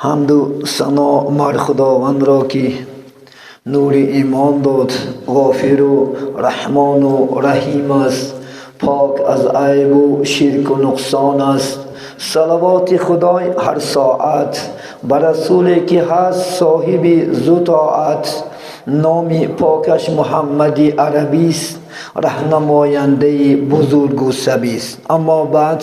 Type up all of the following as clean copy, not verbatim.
Ҳамду сано мар Худовандро, ки нури имон дод, ғофиру раҳмону раҳим аст, пок аз айбу ширку нуқсон аст. Салавоти Худой ҳар соат ба расуле, ки ҳаст соҳиби зу тоат. Номи покаш Муҳаммади арабист, раҳнамояндаи бузургу сабист. Аммо баъд,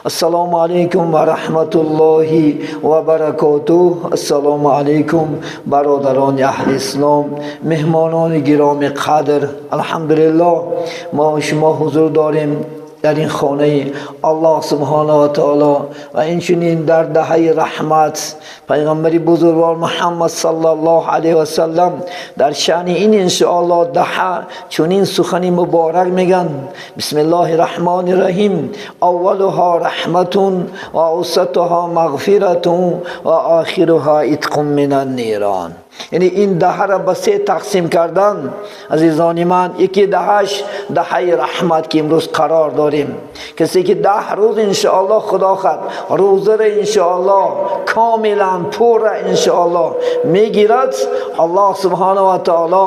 ассалому алайкум ва раҳматуллоҳи ва баракотуҳ. Ассалому алайкум, бародарони аҳли ислом, меҳмонони гироми қадр. Алҳамдулиллоҳ, мо шумо ҳузур дорем дар ин хонаи Аллоҳ субҳонаҳу ва таоло ва инчунин дар даҳаи раҳмат. Пайғамбари бузургвор Муҳаммад саллаллоҳу алайҳи васаллам дар шаъни ин иншоаллоҳ даҳа чунин сухани муборак мегӯянд: бисмиллоҳи раҳмони раҳим, аввалуҳо раҳматун ва авсатуҳо мағфиратун ва охируҳо итқун минан нирон. Яъне ин даҳаро ба се тақсим кардан, азизони ман. Яке даҳаш даҳаи раҳмат, ки имрӯз қарор дорем. Касе ки 10 рӯз иншоаллоҳ худо хад рӯзаро иншоаллоҳ комилан пурра иншоаллоҳ мегирад, Аллоҳ субҳонаҳу ва таоло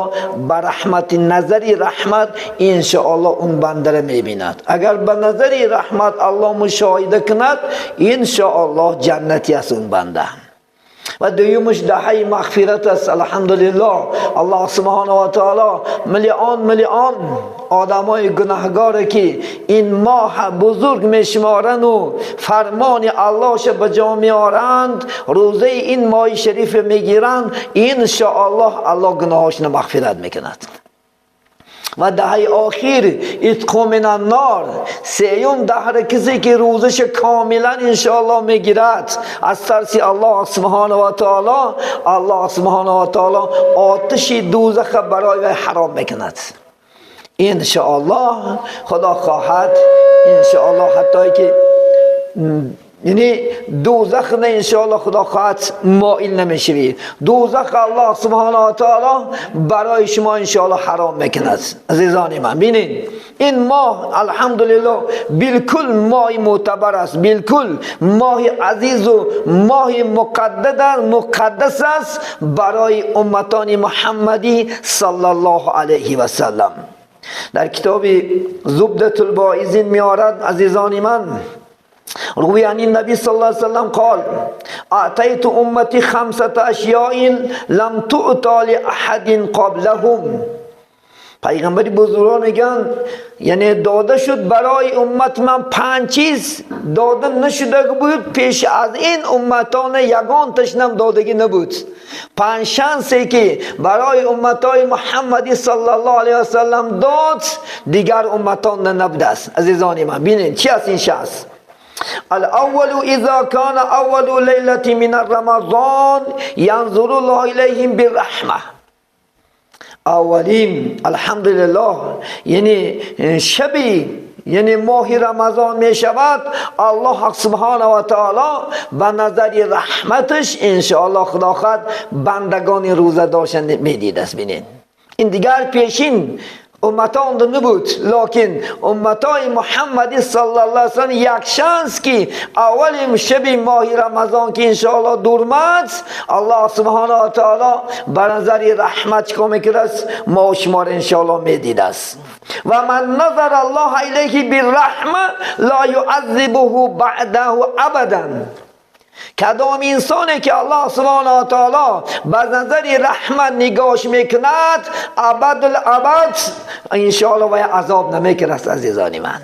ба раҳмати назари раҳмат иншоаллоҳ он бандаро мебинад. Агар ба назари раҳмат Аллоҳ мушоҳида кунад, иншоаллоҳ ҷаннати аст он банда. Ва дуюмаш даҳаи мағфират аст. Алҳамдулиллоҳ, Аллоҳ субҳонаҳу ва таоло миллион миллион одамои гунаҳгоре, ки ин моҳ бузург мешуморану фармони Аллоҳша ба ҷо меоранд, рӯзаи ин моҳи шариф мегиранд, иншоаллоҳ Аллоҳ гуноҳошона мағфират мекунад. Ва даҳаи охир итқу минан нор, сеюм даҳра, касе ки рӯзаша комилан иншоаллоҳ мегирад аз тарси Аллоҳ субҳонаҳу ва таоло, Аллоҳ субҳонаҳу ва таоло оташи дӯзаха барои вай ҳаром мекунад. Иншоаллоҳ худо хоҳад, иншоаллоҳ ҳаттое ки яъне дӯзах не, иншоаллоҳ худо хоҳад моил намешавӣ. Дӯзах Аллоҳ субҳонаҳу ва таоло барои шумо иншоаллоҳ ҳаром мекунад. Азизони ман, бинед, ин моҳ алҳамдулиллоҳ билкул моҳи мӯътабар аст, билкул моҳи азизу моҳи муқаддас аст барои умматони муҳаммадӣ саллаллоҳу алайҳи васаллам. Дар китоби зубдатул воизин меорад, азизони ман: روي عن النبي صلى الله عليه وسلم قال: أعطيت أمتي خمسة أشياء لم تؤتى لأحد قبلهم. پیغمبر بزرگان میگن یعنی داده شد برای امت من 5 چیز، داده نشده بود پیش از این امتان، یگان تشنم دادگی نبود. 5 شانسی که برای امتای محمدی صلی الله علیه و سلم داد، دیگر امتان نبوده است. عزیزان من، ببینید چی است این شانس. الاول اذا كان اول ليله من رمضان ينظر الله اليهم بالرحمه. اولین الحمدلله، یعنی شبی یعنی ماه رمضان می شود، الله سبحانه و تعالی به نظر رحمتش انشاءالله خدا خود بندگان روزه داشتن میدید است. بینید، این دیگر پیشین امتان نبود، لکن امتای محمدی صلی الله علیه وسلم یک شانس که اولین شب ماه رمضان که انشاءالله دورمد، الله سبحانه و تعالی به نظر رحمت چکار میکرد؟ ما شما را انشاءالله میدید است. و من نظر الله الیه بالرحمه لا يعذبه بعده ابدا. کدام انسانی که الله سبحانه و تعالی به نظر رحمت نگاش میکند، ابد الابد انشاءالله و عذاب نمیکند. عزیزان من،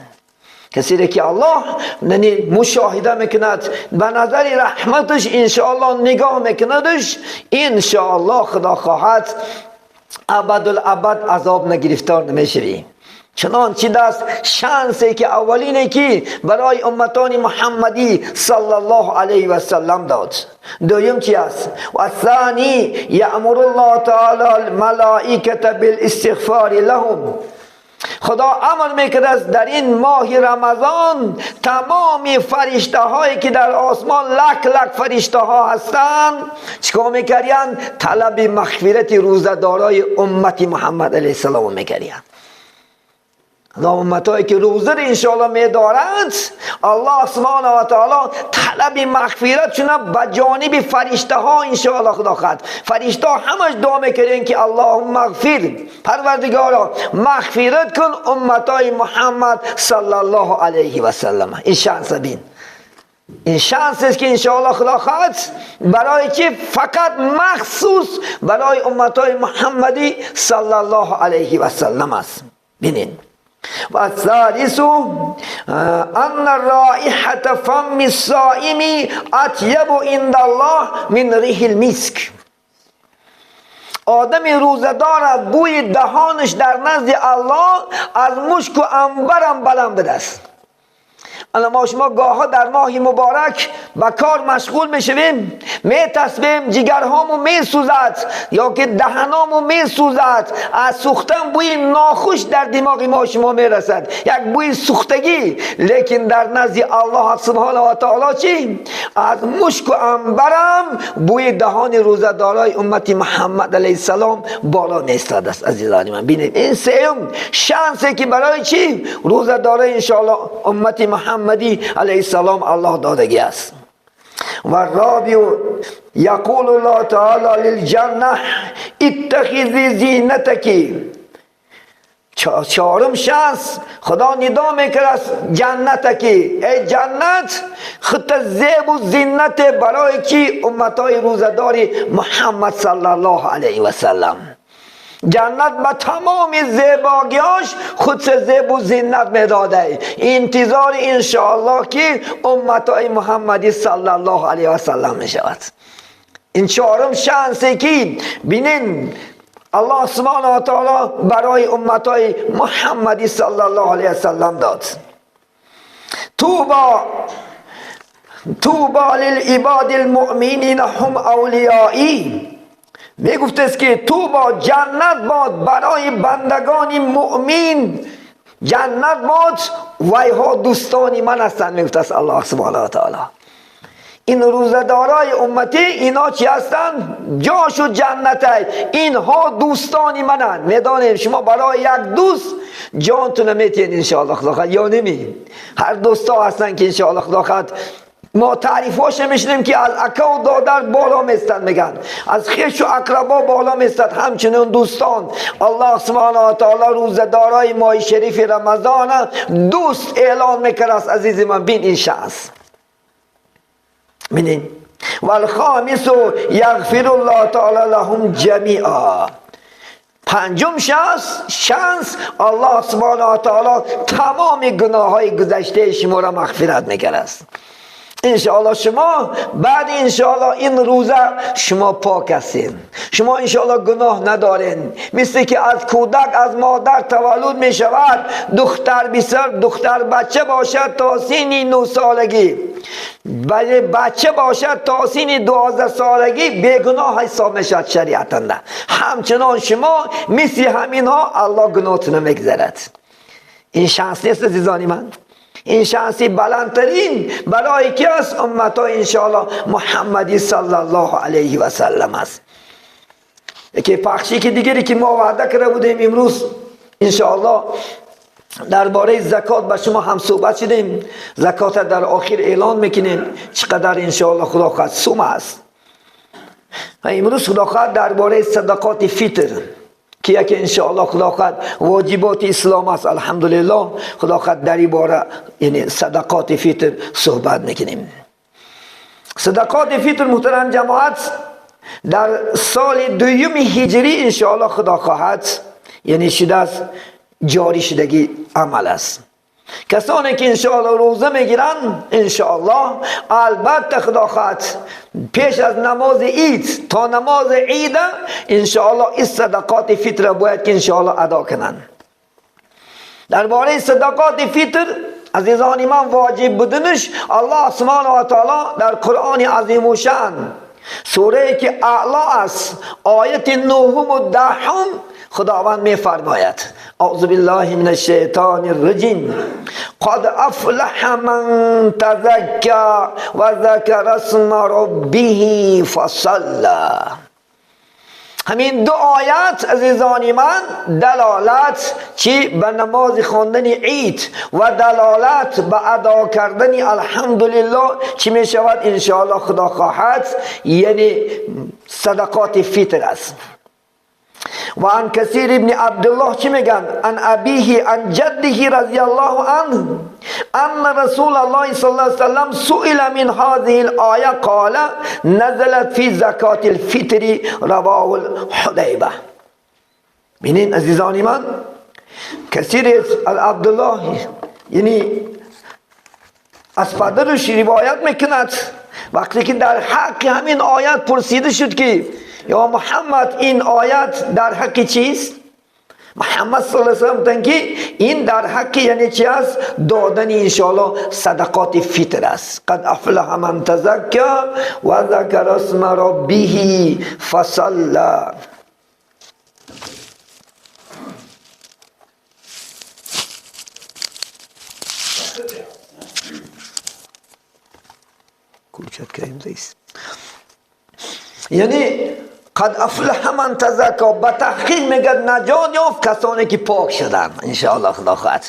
کسی که الله یعنی مشاهده میکند، به نظر رحمتش انشاءالله نگاه میکندش، انشاءالله خدا خواهد ابد الابد عذاب نگرفتار نمیشوی. چنانچه دست شانسی که اولینه که برای امتان محمدی صلی الله علیه و سلم داد. دویم چی است؟ و ثانی یأمر الله تعالی الملائکة بالاستغفار لهم. خدا امر میکرد در این ماه رمضان تمام فرشته هایی که در آسمان لک لک فرشته ها هستند، چیکار میکردن؟ طلب مغفرت روزه دارای امت محمد علیه السلام میکردن. امتایی که روزه را انشاءالله میدارند، الله سبحانه و تعالی طلب مغفرت چون به جانب فرشته ها انشاءالله خدا خواهد. فرشته ها همش دعا میکردن که اللهم اغفر، پروردگارا مغفرت کن امتای محمد صلی الله علیه و سلم. این شانس بین، این شانس است که انشاءالله خدا خواهد برای که فقط مخصوص برای امتای محمدی صلی الله علیه و سلم است. بینین. و الثالث ان رائحة فم الصائم اطیب عند الله من ریح المسک. آدم روزه‌دار بوی دهانش در نزد الله از مشک و عنبرم بلند بده است. الان ما شما گاها در ماه مبارک به کار مشغول میشویم، میتسبیم، جگرهامو میسوزد یا که دهنامو میسوزد، از سوختن بوی ناخوش در دماغ ما شما میرسد، یک بوی سوختگی. لیکن در نزد الله سبحانه و تعالی چی؟ از مشک و عنبرم بوی دهان روزه‌دارای امت محمد علیه السلام بالا نیستاد است. عزیزان من ببینید این سوم شانسی که برای چی؟ روزه‌دارای انشاءالله امت محمدی علیه السلام الله دادگی است. و الرابع یقول الله تعالی للجنه اتخذی زینتک. چهارم شانس خدا ندا میکرد جنت که ای جنت خود زیب و زینت برای کی؟ امتای روزه‌داری محمد صلی الله علیه و سلم. جنت با تمام زیباگیاش خود زیب و زینت میداده. انتظار انشاءالله که امتای محمدی صلی الله علیه و سلم میشود. این چهارم شانسی که بینین الله سبحانه و تعالی برای امتای محمدی صلی الله علیه و سلم داد. توبا توبا للعباد المؤمنین هم اولیائی. میگفت است که توبا جنت باد برای بندگان مؤمن، جنت باد وایها دوستان من هستند. میگفت است الله سبحانه و تعالی. این روزه‌دارای امتی اینا چی هستند؟ جاش و جنته، اینها دوستان منند. میدانیم شما برای یک دوست جانتون میتین انشاءالله خدا خواهد یا نمی. هر دوستا هستن که انشاءالله خدا خواهد ما تعریفاش میشنیم که از اکا و دادر بالا میستند، میگن از خیش و اقربا بالا میستند. همچنین دوستان الله سبحانه و تعالی روزه‌دارای ماه شریف رمضان دوست اعلان میکرد است. عزیز من بین این شانس بینین. والخامس یغفر الله تعالی لهم جمیعا. پنجم شانس الله سبحانه و تعالی تمام گناه های گذشته شما را مغفرت میکرد است. انشاءالله شما بعد انشاءالله این روزه شما پاک هستین، شما انشاءالله گناه ندارین. مثل که از کودک از مادر تولد می شود، دختر بسر دختر بچه باشد تا سن 9 سالگی، بله بچه باشد تا سن 12 سالگی بیگناه حساب می شود شریعتاً. همچنان شما مثل همین ها الله گناهتون میگذرد. این شانس نیست عزیزان من؟ این شانسی بلندترین برای کی است؟ امتای انشاءالله محمدی صلی الله علیه و سلم است. یکی پخشی که دیگری که ما وعده کرده بودیم امروز انشاءالله درباره زکات با شما هم صحبت شدیم. زکات در آخر اعلان میکنیم چقدر انشاءالله خدا خواهد سوم است. و امروز خدا خواهد درباره صدقات فطر که یکی انشاءالله خدا خواهد واجبات اسلام است. الحمدلله خدا خواهد در این باره یعنی صدقات فطر صحبت میکنیم. صدقات فطر محترم جماعت در سال دوم هجری انشاءالله خدا خواهد یعنی شده است، جاری شدگی عمل است. کسانی که انشاءالله روزه میگیرن انشاءالله البته خدا خواهد پیش از نماز عید تا نماز عید انشاءالله این صدقات فطر باید که انشاءالله ادا کنن. درباره صدقات فطر عزیزان من واجب بودنش الله سبحانه و تعالی در قرآن عظیم و شأن سوره که اعلا است آیت 9 و 10 خداوند می فرماید اعوذ بالله من الشیطان الرجیم قد افلح من تزکی و ذکر اسم ربه فصلى. همین دو آیت عزیزان من دلالت چی به نماز خواندن عید و دلالت به ادا کردن الحمدلله چی می شود انشاءالله خدا خواهد، یعنی صدقات فطر است. و عن کثیر ابن عبدالله چی میگن؟ عن ابیه عن جده رضی الله عنه ان رسول الله صلی الله علیه وسلم سئل من هذه الآیه قال نزلت فی زکات الفطر رواه الحدیبه. ببینین عزیزان من، کثیر عبدالله یعنی از پدرش روایت میکند وقتی که در حق همین آیت پرسیده شد که یا محمد این آیت در حق چیست؟ محمد صلی الله علیه و سلم گفتند که این در حق یعنی چی است؟ دادن انشاءالله صدقات فطر است. قد افلح من تزکا و ذکر اسم ربه فصلى. یعنی قد افلح من تزکا، به تحقیق میگه نجات یافت کسانی که پاک شدن انشاءالله خدا خواهد.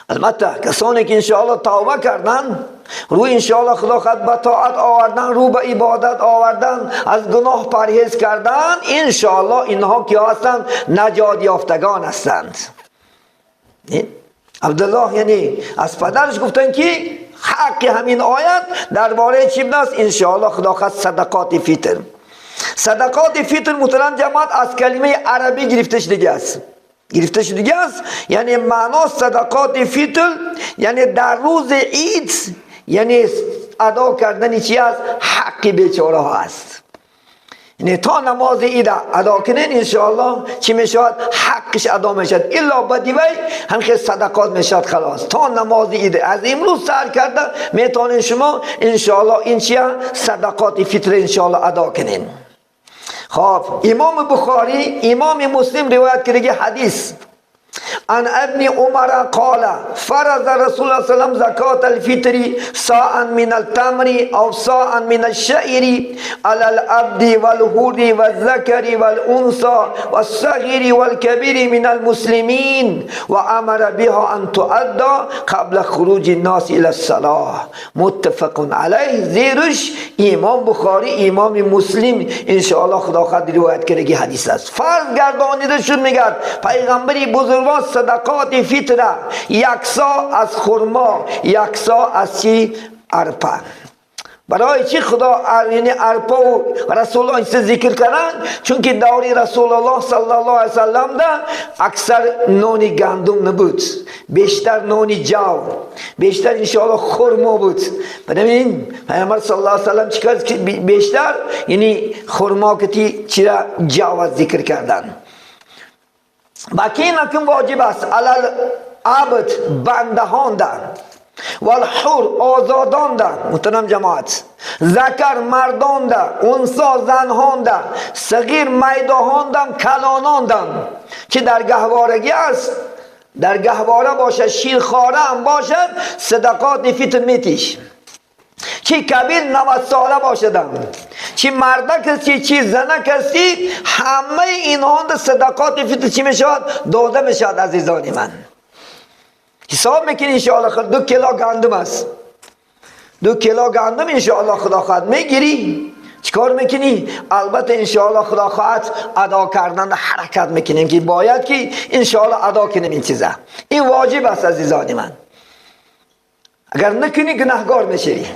البته کسانی که انشاءالله توبه کردن، رو انشاءالله خدا خواهد به طاعت آوردن، رو به عبادت آوردن، از گناه پرهیز کردن، انشاءالله اینها که هستند نجات یافتگان هستند. عبدالله یعنی از پدرش گفتن که حق همین آیت درباره چی است؟ انشاءالله خدا خواهد صدقات فطر. صدقات فطر محترم جماعت از کلمه عربی گرفته شده است. گرفته شده است، یعنی معنا صدقات فطر یعنی در روز عید، یعنی ادا کردن چی است؟ حق بیچاره ها است. یعنی تا نماز عید ادا کنین انشاءالله چی میشود؟ حقش ادا میشود. الا بدیوی هم که صدقات میشود خلاص. تا نماز عید از امروز سر کرده میتونین شما انشاءالله این چیه؟ صدقات فطر انشاءالله ادا کنین. خب امام بخاری امام مسلم روایت کرده حدیث عن ابن عمر قال فرض رسول الله صلی الله علیه وسلم زکات الفطر صاعا من التمر او صاعا من الشعير على العبد والحر والذكر والانثى والصغير والكبير من المسلمين وامر بها ان تؤدى قبل خروج الناس الى الصلاه. متفق علیه. زیرش امام بخاری امام مسلم انشاءالله خدا خود روایت کرده حدیث است. فرض گردانیده شد میگه پیغمبری بزرگوار صدقات فطره یک سا از خرما، یک سا از چی؟ ارپه. برای چی خدا یعنی ارپه و رسول الله این ذکر کردن؟ چون که دوری رسول الله صلی الله علیه وسلم ده اکثر نون گندم نبود، بیشتر نون جو، بیشتر انشاءالله خرما بود. ببینید پیامبر صلی الله علیه وسلم چیکار بیشتر یعنی خرما کتی چرا جو ذکر کردن. باقی نکن واجب است علل عبد بندهان ده والحر آزادان ده محترم جماعت، ذکر مردان ده، انثی زنهان ده، صغیر میدهان ده، کلانان ده که در گهوارگی است، در گهواره باشد، شیرخواره هم باشد، صدقات فطر میتیش. چی کبیر 90 ساله باشدم، چی مردک هستی، چی زنک هستی، همه اینها صدقات فطر چی میشود؟ داده میشود. عزیزان من حساب میکنی انشاءالله 2 کیلو گندم است، 2 کیلو گندم انشاءالله خدا خواهد میگیری، چیکار میکنی؟ البته انشاءالله خدا خواهد ادا کردن حرکت میکنیم که باید که انشاءالله ادا کنیم این چیزا. این واجب است عزیزان من، اگر نکنی گناهگار میشوی.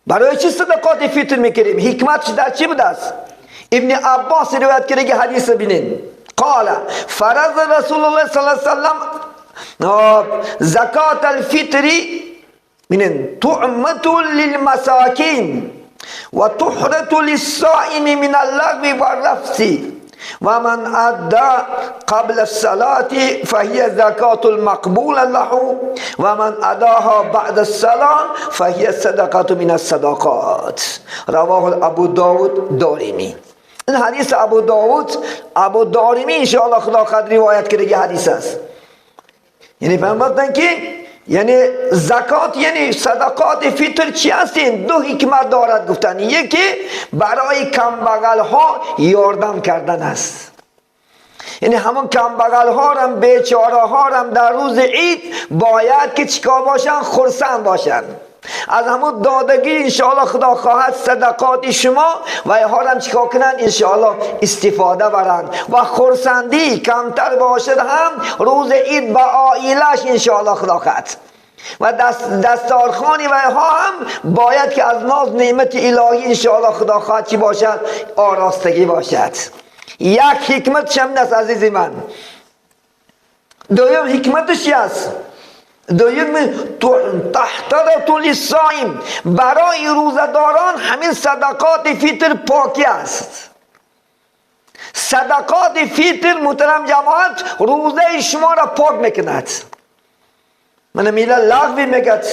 برای چی صدقات فطر میکنیم؟ حکمتش در چی بوده است؟ ابن عباس روایت کرده که حدیث ببینین، قال فرض رسول الله صلی الله علیه وسلم زکات الفطر ببینین طعمة للمساکین و طهرة للصائم من اللغو والرفث ومن أدى قبل الصلاة فهي زكاة المقبولة له ومن أداها بعد الصلاة فهي صدقة من الصدقات. رواه ابو داود دارمی. این حدیث ابو داود ابو دارمی انشاءالله خدا قدر روایت کرده حدیث است. یعنی فهمیدن که یعنی زکات، یعنی صدقات فطر چی هستین؟ دو حکمت دارد گفتن. یکی برای کمبغل ها یاردم کردن است، یعنی همون کمبغل ها رم، بیچاره ها رم در روز عید باید که چیکار باشن؟ خرسند باشن. از همون دادگی انشاءالله خدا خواهد صدقات شما و ها رم چیکار کنن؟ انشاءالله استفاده برند و خرسندی کمتر باشد هم روز عید با عائلش انشاءالله خدا خواهد. و دستارخوانی و ها هم باید که از ناز نعمت الهی انشاءالله خدا خواهد چی باشد؟ آراستگی باشد. یک حکمت شمن است عزیزی من. دویم حکمتش است، دویم تحترت للصائم، برای روزه‌داران همین صدقات فطر پاکی است. صدقات فطر محترم جماعت روزه شما را پاک میکند. من میله لغوی میگد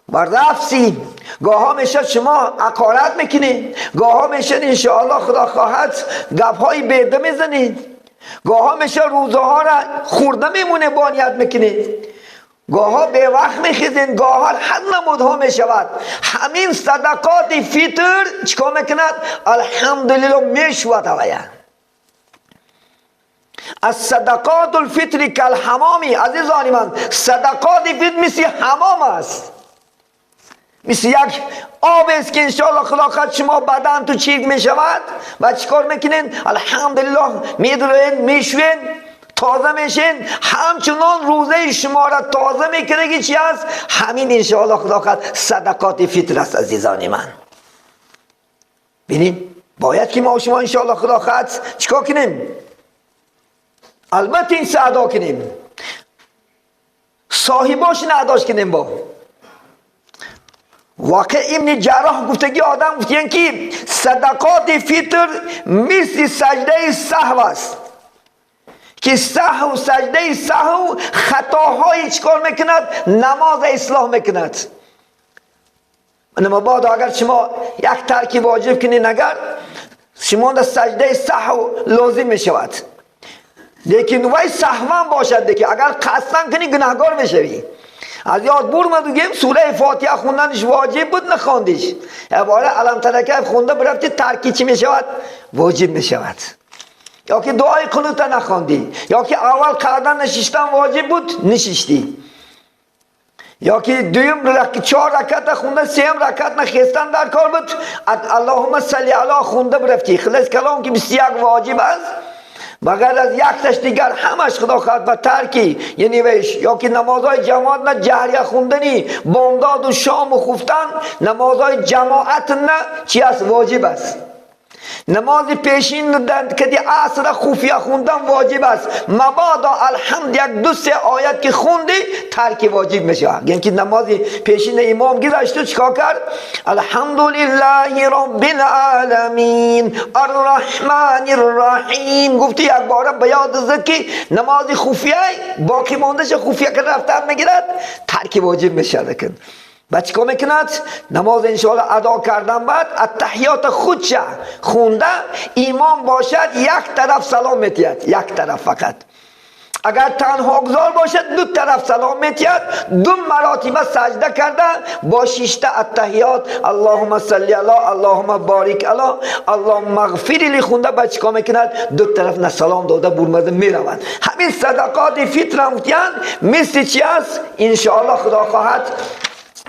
و رفسی، گاها میشه شما عقارت میکنید، گاها میشه انشاءالله خدا خواهد گپهای بیده میزنید، گاها میشه روزه ها را خورده میمونه با نیت میکنید، گاها به وقت میخیزین، گاها هر نمودها میشود. همین صدقات فطر چیکار میکند؟ الحمدلله میشود. اویا از صدقات الفطر کالحمامی، عزیزان من صدقات فطر مثل حمام است، مثل یک آب است که انشاءالله خدا خواهد شما بدن تو چیک میشود و چیکار میکنین؟ الحمدلله میدرین میشوین تازه میشین، همچنان روزه شما را تازه میکنه که چی است؟ همین انشاءالله خدا خواهد صدقات فطر است. عزیزان من ببینید باید که ما شما انشاءالله خدا خواهد چیکار کنیم؟ البته این ادا کنیم، صاحباش اداش کنیم. با واقع ابن جراح گفتگی آدم گفتین که صدقات فطر مثل سجده سهو است، که سهو سجده سهو خطاهای چکار میکند؟ نماز اصلاح میکند. مبادا اگر شما یک ترکی واجب کنین، اگر شما در سجده سهو لازم میشود، لیکن وای سهوان باشد که اگر قصدن کنی گناهگار میشوی. از یاد برمد گیم سوره فاتحه خوندنش واجب بود نخوندیش، عباره علم ترکه خونده برفتی ترکی چی میشود؟ واجب میشود. یا که دعای قنوت نخوندی، یا که اول قعدن نشیشتن واجب بود نشیشتی، یا که دویم چهار رکعت خونده سیم رکعت نخیستن در کار بود اللهم صل علی خونده برفتی. خلاص کلام که 21 واجب است، بغیر از یک تش دیگر همش خدا خواهد و ترکی یعنی ویش، یا که نمازهای جماعت نه جهریه خوندنی بامداد و شام و خفتن نمازهای جماعت نه چی است؟ واجب است. نماز پیشین که عصر خفیه خوندن واجب است. مبادا الحمد یک دو سه آیت که خوندی ترک واجب میشه. یعنی که نماز پیشین امام گذشته چیکار کرد؟ الحمدلله رب العالمین الرحمن الرحیم گفتی یک باره به یاد زد که نماز خفیه باقی ماندهش خفیه که رفتن میگیرد ترک واجب میشه. لیکن بعد چیکار میکند؟ نماز انشاءالله ادا کردن بعد التحیات خودشه خونده امام باشد یک طرف سلام میتید، یک طرف فقط. اگر تنها گذار باشد دو طرف سلام میتید، دو مراتب سجده کرده با شیشته التحیات اللهم صل علی اللهم بارک علی اللهم اغفر لی خونده بعد چیکار میکند؟ دو طرف نه سلام داده برمده میرود. همین صدقات فطر هم مثل چی است؟ انشاءالله خدا خواهد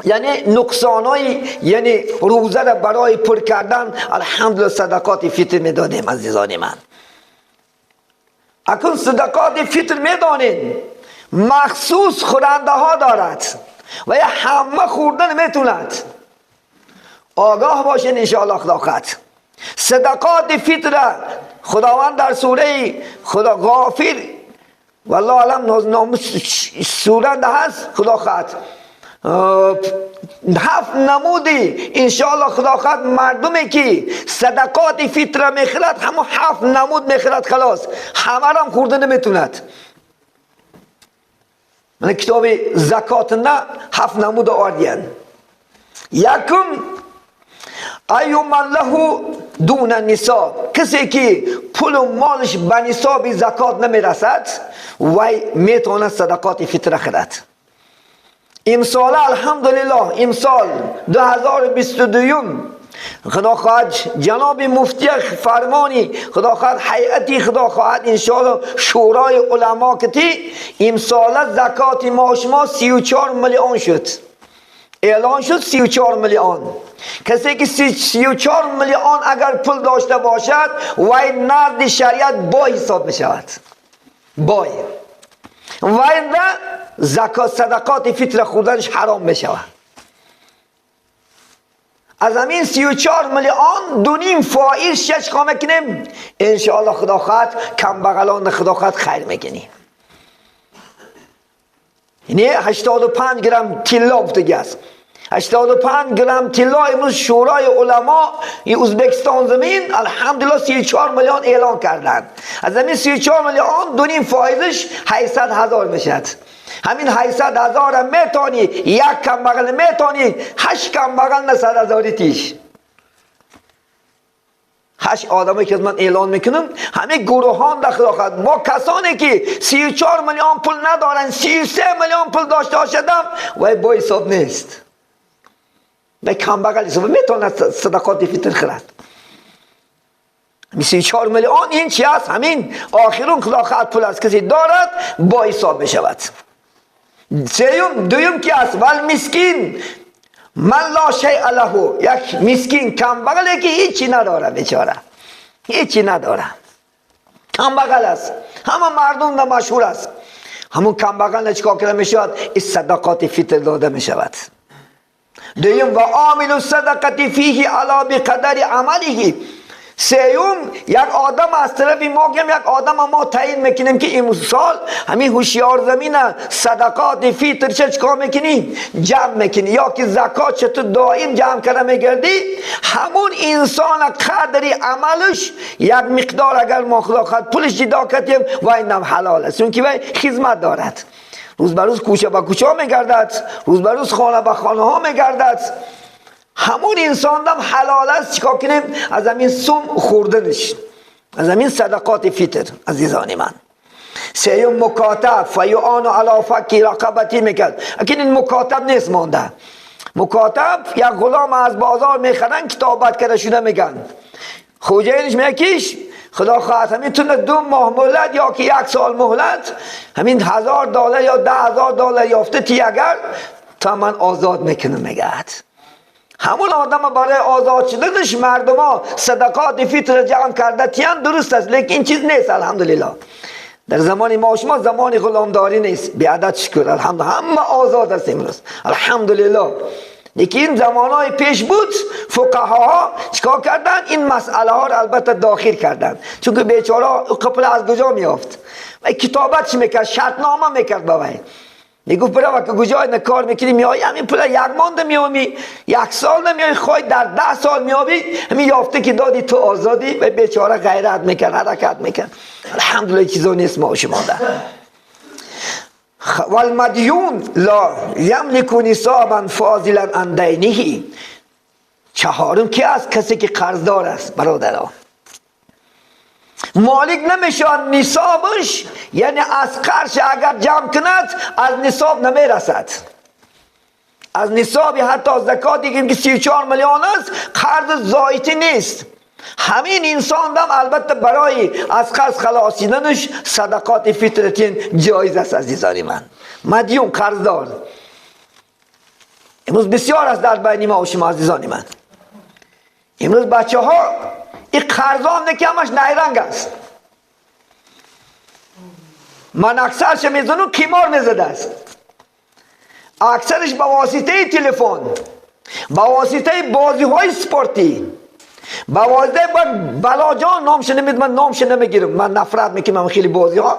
یعنی نقصانای یعنی روزه را برای پر کردن الحمدلله صدقات فطر میدادیم. عزیزان من اکنون صدقات فطر میدانین مخصوص خورنده ها دارد و یا همه خوردن میتوند. آگاه باشین انشاءالله خدا خواهد. صدقات فطر خداوند در سوره خدا غافر والله اعلم نام سوره هست خدا خواهد هفت نمودی انشاءالله خدا خواهد مردمی که صدقات فطر میخرد همون هفت نمود میخرد خلاص همه را خورده نمیتوند. من کتاب زکات نه هفت نمود آوردین. یکم ایومن له دون نصاب، کسی که پول و مالش به نصاب زکات نمیرسد وی میتواند صدقات فطر خرد. امسال الحمدلله، امسال 2022 خدا خواهد جناب مفتی فرمانی، خدا خواهد هیئتی، خدا خواهد انشاءالله شورای علما کتی امسال زکات ما شما 34 میلیون شد. اعلان شد 34 میلیون. کسی که 34 میلیون اگر پول داشته باشد وای نزد شریعت بای حساب می شود. بای وای زکات صدقات فطر خوردنش حرام می شود. از همین 34 میلیون 2.5 فایز شش خواهم کنیم انشاءالله خدا خواهد کم بغلان خدا خواهد خیر میکنیم. یعنی 85 گرم طلا افتاده است. 85 گرم طلا امروز شورای علما ازبکستان زمین الحمدلله 34 میلیون اعلان کردند. از همین 34 میلیون 2.5 فایزش 800 هزار میشد. همین 800 هزار میتونی یک کم بغل میتونی 8 کم بغل نه 100 هزاری تیش. 8 آدمی که من اعلان میکنم همه گروهان داخل آخد. ما کسانی که 34 میلیون پول ندارن 33 میلیون پول داشته باشدم وای با حساب نیست. و کم بغل حساب میتونه صدقات فطر خرد. 34 میلیون این چی است؟ همین آخرون خدا خواهد پول از کسی دارد با حساب میشود. سیوم دویم کی است؟ ول مسکین من لا شیء له، یک مسکین کم بغله که هیچی نداره، بیچاره هیچی نداره، کم بغل است، همه مردم ده مشهور است. همون کم بغل چیکار کرده میشود؟ این صدقات فطر داده میشود. دویم و عامل الصدقه فیه علی بقدر عمله. سیوم یک آدم از طرف ما گیم یک آدم ما تعیین میکنیم که امسال همین هوشیار زمین صدقات فطر چه چیکار میکنی؟ جمع میکنی، یا که زکات چه تو دائم جمع کرده میگردی. همون انسان قدری عملش یک مقدار اگر ما خدا خواهد پولش جدا کردیم و اینم حلال است، چون که وی خدمت دارد. روز به روز کوچه به کوچه ها میگردد، روز به روز خانه به خانه ها میگردد. همون انسان دم حلال است چیکار کنیم؟ از همین سم خوردنش، از همین صدقات فطر. عزیزان من سیوم مکاتب فیعان علی فک رقبتی میکرد. اکنون این مکاتب نیست مانده. مکاتب یک غلام از بازار میخرن کتابت کرده شده میگن خوجینش میکیش خدا خواهد همین تونه 2 ماه مهلت یا که 1 سال مهلت، همین $1000 یا $10,000 یافته تی اگر تا من آزاد میکنم میگهد. همون آدم برای آزاد شدنش مردم ها صدقات فطر جمع کرده تیان درست است، لیکن این چیز نیست الحمدلله. در زمان ما شما زمان غلامداری نیست، بی عدد شکر الحمدلله همه آزاد است امروز الحمدلله. لیکن این زمانهای پیش بود فقها چیکار کردن؟ این مسئله ها رو البته داخل کردن، چون که بیچاره قپل از کجا میافت و کتابتش میکرد، شرطنامه میکرد با وی. میگفت برای که کجا این کار میکنی میایی همین پول 1 ماه نمیامی، 1 سال نمیای، خواهی در 10 سال میابی، همین یافته که دادی تو آزادی. و بیچاره غیرت میکرد، حرکت میکرد. الحمدلله چیزا نیست ما شما ده. والمدیون لا یملک نصابا فاضلا عن دینه. چهارم کی است؟ کسی که قرضدار است. برادران مالک نمیشود نصابش، یعنی از قرض اگر جمع کند از نصاب نمیرسد، از نصاب حتی زکاتی که 34 میلیون است قرض زایتی نیست. همین انسان دم البته برای از قرض خلاصیدنش صدقات فطرتین جایز است. عزیزان من مدیون قرضدار امروز بسیار است در بین ما و شما عزیزان من. امروز بچه ها این قرض هم که همش نیرنگ است. من اکثرش میزنم قمار میزده است، اکثرش به واسطه تلفن، به واسطه بازی های سپورتی، به واسطه بلاجان نامش نمید، من نامش نمیگیرم، من نفرت میکنم خیلی بازی ها.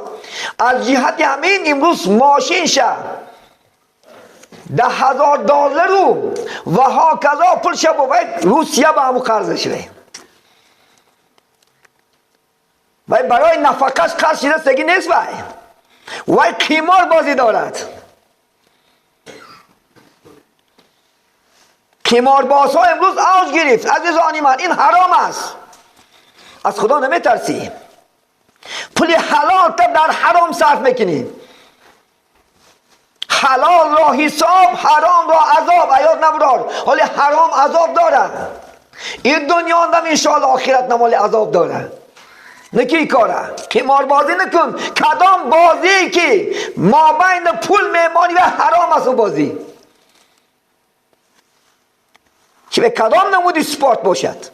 از جهت همین امروز ماشین شه $10,000 رو و ها کذا پول شه باید روسیه به همون قرضش وی وای برای نفقهش قرض شده سگی نیست، وای قمار بازی دارد. قمار بازها امروز اوج گرفت. عزیزان من این حرام است، از خدا نمیترسی، پول حلال تا در حرام صرف میکنی. حلال را حساب، حرام را عذاب. ایاد نبرار، حالی حرام عذاب داره. این دنیا هم انشاءالله آخرت نمالی عذاب داره. نکی کاره قمار بازی نکن. کدام بازی که ما بین پول میمانی و حرام است اون بازی که به کدام نمودی سپورت باشد.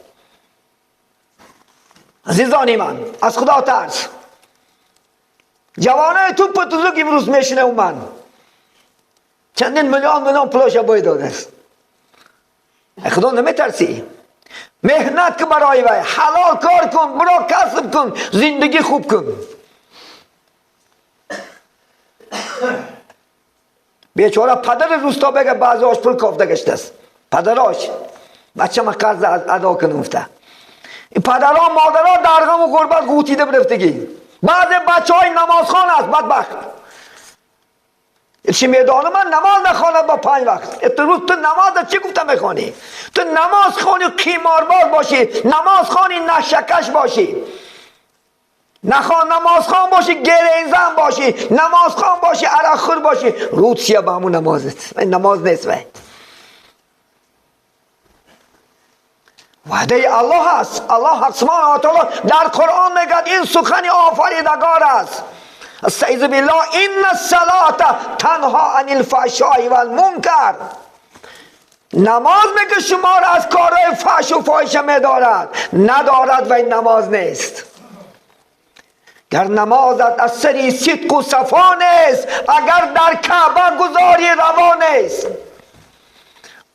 عزیزانی من، از خدا ترس. جوانای توپ تزوک امروز میشنه اون من چندین میلیون میلیون پولش باید داده است. خدا نمیترسی. مهنت که برای وی حلال کار کن، برا کسب کن، زندگی خوب کن. بیچاره پدر روستا بگه بعضی هاش پول کافته گشته است. پدراش بچه من قرض ادا کنه افته. این پدرها مادرها در غم و غربت غوطیده برفتگی. بعض بچه های نمازخوان است بدبخت. چی میدانم من نماز نخواند با 5 وقت. تو روز تو نماز چی گفتم میخوانی؟ تو نماز خوانی قیمارباز باشی، نماز خوانی نشکش باشی، نخوان نماز خوان باشی گرینزن باشی، نماز خوان باشی عرق خور باشی، رود سیاه به همون نمازت. این نماز نیست. وی وعده الله است. الله سبحانه و تعالی در قرآن میگه این سخن آفریدگار است. استعیذ بالله ان الصلاة تنها عن الفحشاء والمنکر. نماز میگه شما را از کارهای فحش و فاحشه میدارد، ندارد و این نماز نیست. گر نمازت از سری صدق و صفا نیست، اگر در کعبه گذاری روا نیست.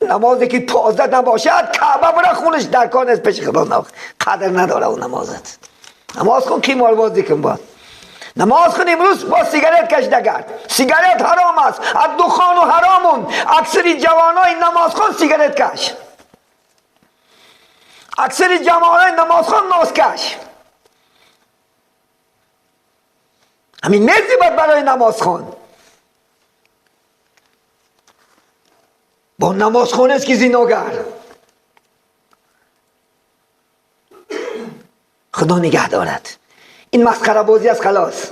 نمازی که پازده نباشد کعبه برا خونش در کار نیست، پیش خدا قدر نداره اون نمازت. نماز کن قیمار بازی کن باید. نماز کن امروز با سیگارت کشیده گرد. سیگارت حرام است، از دخان و حرامون. اکثری جوانای نمازخوان سیگارت کش، اکثری جوانای نمازخوان ناز کش. همین نزیبت برای نمازخوان. با نمازخوان است که زیناگر. خدا نگه دارد. این مسخره بازی است خلاص.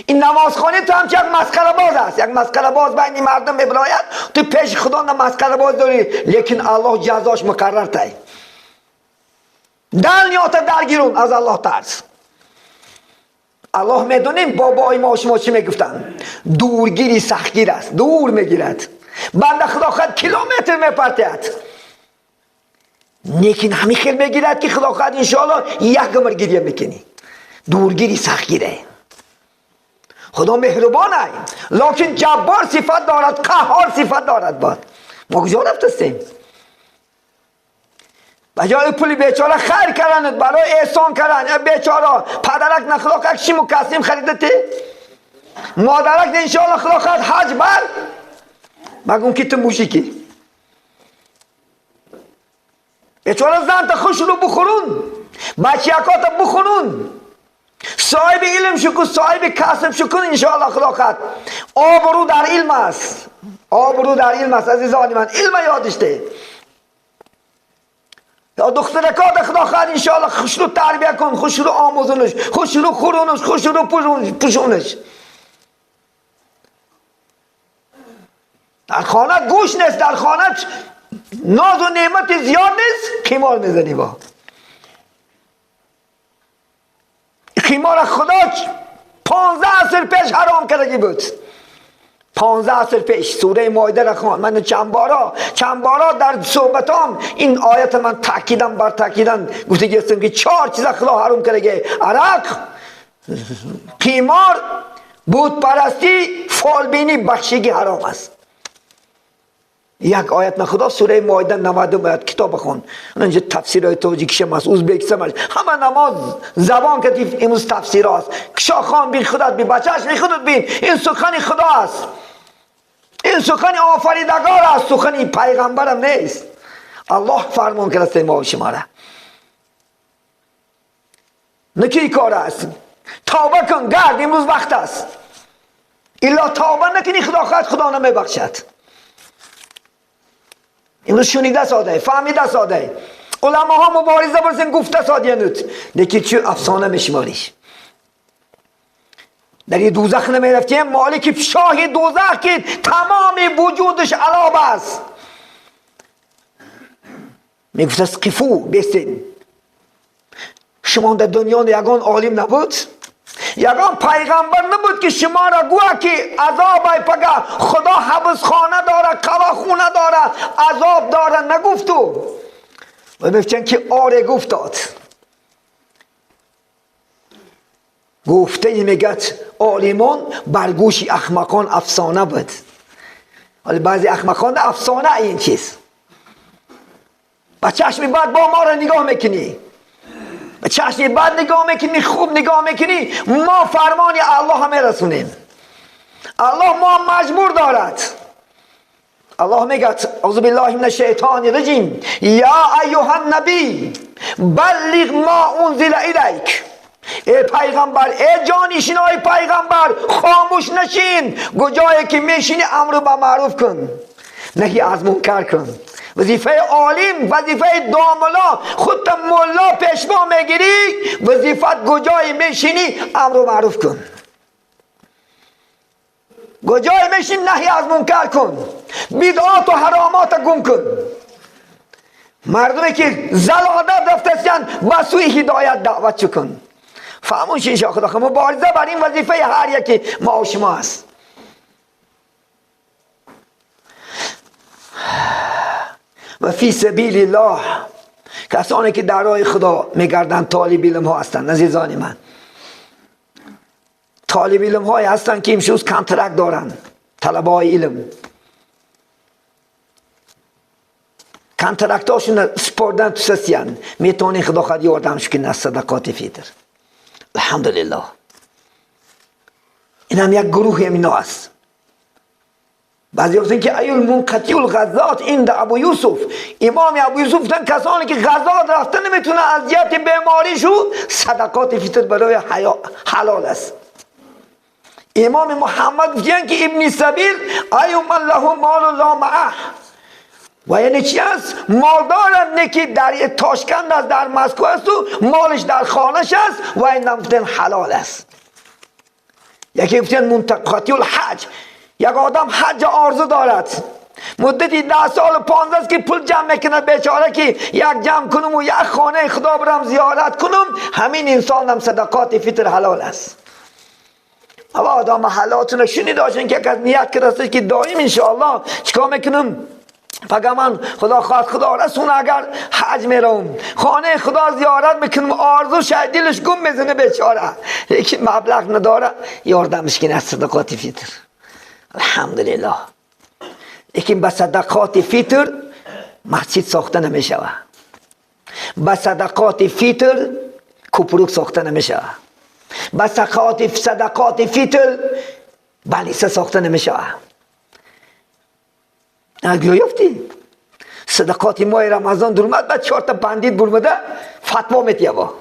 این نمازخانه تو هم یک مسخره باز است. یک مسخره باز بین مردم ابراید تو پیش خدا نه مسخره باز داری، لیکن الله جزاش مقرر تای. دل نیات درگیرون از الله ترس. الله میدونیم بابای ما شما چی میگفتن؟ دورگیری سختگیر است، دور میگیرد. بنده خدا خود کیلومتر میپرتید، لیکن همین خیل میگیرد که خدا خود انشاءالله یک عمر گریه میکنی. دورگیری سختگیره. خدا مهربان است، لکن جبار صفت دارد، قهار صفت دارد. باد ما کجا رفتستیم؟ بجای پول بیچاره خیر کردن، برای احسان کردن. بیچاره پدرک نخلاق یک شیم و کسیم خریده تی، مادرک انشاءالله خلاق حج بر مگم که تو موشیکی. بیچاره زن تا خوش رو بخورون، بچیکات بخورون، صاحب علم شکن، صاحب کسب شکن انشاءالله خلاقت. آبرو در علم است، آبرو در علم است عزیزان من. علم یادش ده. یا دخترکات خدا خواهد انشاءالله خوش رو تربیه کن، خوش رو آموزونش، خوش رو خورونش، خوش رو پوشونش. در خانه گوش نیست، در خانه ناز و نعمت زیاد نیست، قمار میزنی با قمار. خدا 15 عصر پیش حرام کردگی بود. 15 عصر پیش سوره مائده را خوان. من چند بارا در صحبتام این آیت من تاکیدم بر تاکیدم گفته گفتم که 4 چیز خدا حرام کردگی: عرق، قمار، بت پرستی، فالبینی، بخشگی حرام است. یک آیت نه خدا سوره مائده 90 آیت کتاب خون. اینجا تفسیرهای تاجیکش هم هست، ازبکش هم هست، همه نماز زبان که امروز تفسیر هست. کشا خان بین خودت بین، بچهش بین خودت بین. این سخن خدا است، این سخن آفریدگار است، سخن پیغمبرم نیست. الله فرمان کرده ما و شما را. نکی کار است. توبه کن، گرد امروز وقت است. الا توبه نکنی خدا خواهد خدا نمیبخشد. امروز شنیده ساده، فهمیده ساده. علما ها مبارزه برسن گفته ساده نوت. لیکن چه افسانه میشماریش. در این دوزخ نمیرفتیم. مالک شاه دوزخ که تمام وجودش عذاب است، میگفت از قفو بستین. شما در دنیا یگان عالم نبود، یگان پیغمبر نبود که شما را گوه که عذاب پگه خدا حبس خانه داره، قواخونه داره، عذاب داره، نگفت تو. و میگفتن که آره گفتاد. گفته ای میگد عالمان بر گوش احمقان افسانه بود. ولی بعضی احمقان افسانه این چیز. با چشم بد با ما را نگاه میکنی، با چشم بد نگاه میکنی، خوب نگاه میکنی، ما فرمان الله میرسونیم. الله ما مجبور دارد. الله میگه اعوذ بالله من الشیطان الرجیم یا ایها النبی بلغ ما انزل الیک. ای پیغمبر، ای جانشینای پیغمبر، خاموش نشین، کجایی که میشینی امر به معروف کن، نهی از منکر کن. وظیفه عالم، وظیفه داملا، خودت ملا پیشوا میگیری، وظیفت کجایی میشینی امر به معروف کن، کجایی میشینی نهی از منکر کن، بدعات و حرامات گم کن. مردمی که زلادت رفتن به سوی هدایت دعوت کن. فهمون انشاء خدا مبارزه بر این وظیفه هر یکی ما و شما است. و فی سبیل الله، کسانی که در راه خدا میگردند طالب علم ها هستند. عزیزان من، طالب علم های هستند که امروز contract دارند، طلبه های علم contract هاشون سپردن تو سسیان، میتونی خدا خود یاردمش کنه از صدقات فطر. الحمدلله این هم یک گروه اینا است. بعضی گفتن که ایول منقطع الغزات عند ابو یوسف، امام ابو یوسف گفتن کسانی که غزات رفته نمیتونه از جهت بیماریشو صدقات فطر برای حلال است. امام محمد گفتن که ابن سبیل ایو من له مال لا معه، و یعنی چی است؟ مالدارم نه که در تاشکند است، در مسکو است و مالش در خانهش است، و این گفتن حلال است. یکی گفتن منتقاتی الحج، یک آدم حج آرزو دارد، مدتی 10 سال 15 است که پول جمع میکنه بیچاره که یک جمع کنم و یک خانه خدا برم زیارت کنم، همین انسان هم صدقات فطر حلال است. اما آدم حلاتون شنید داشتن که از نیت کرده که دائم انشاءالله چیکار میکنم، فقط من خدا خواهد خدا رسون اگر حج میرم خانه خدا زیارت میکنم، آرزو شاید دلش گم میزنه بیچاره، لیکن مبلغ نداره، یاردمش کنه از صدقات فطر. الحمدلله. لیکن به صدقات فطر مسجد ساخته نمیشوه، به صدقات فطر کوپروک ساخته نمیشوه، به صدقات فطر بلیسه ساخته نمیشوه. اگه یافتی صدقات ماه رمضان درمد، بعد 4 تا بندید برمده فتوا میتیه با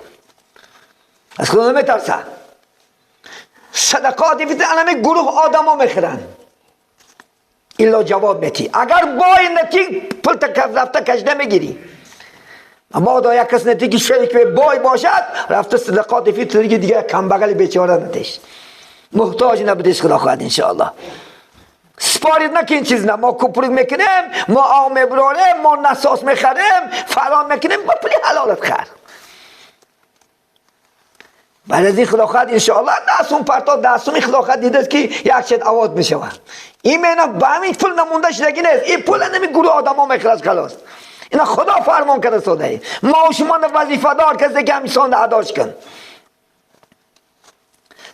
از خدا نمیترسه. صدقات فطر الان گروه آدم ها میخرن، ایلا جواب میتی. اگر بای نتی پول تا رفته کشده میگیری، اما دا یک کس نتی که شریک بای باشد رفته صدقات فطر دیگه کم بغل بیچاره نتیش، محتاج نبودش خدا خواهد انشاءالله. سپارید نکن این چیز نه، ما کوپروک میکنیم، ما آب میبراریم، ما نساس میخریم، فلان میکنیم، با پولی حلالت خر. بعد از این خدا خواهد انشاءالله دستون پرتا دستون خدا خواهد دیده که یک چیز آواد میشود. این معنا به همین پول نمونده شدگی نیست، این پول نمی گروه آدم ها میخرد خلاص. اینا خدا فرمان کرده ساده، ما و شما وظیفه دار کسی که همیسان اداش کن.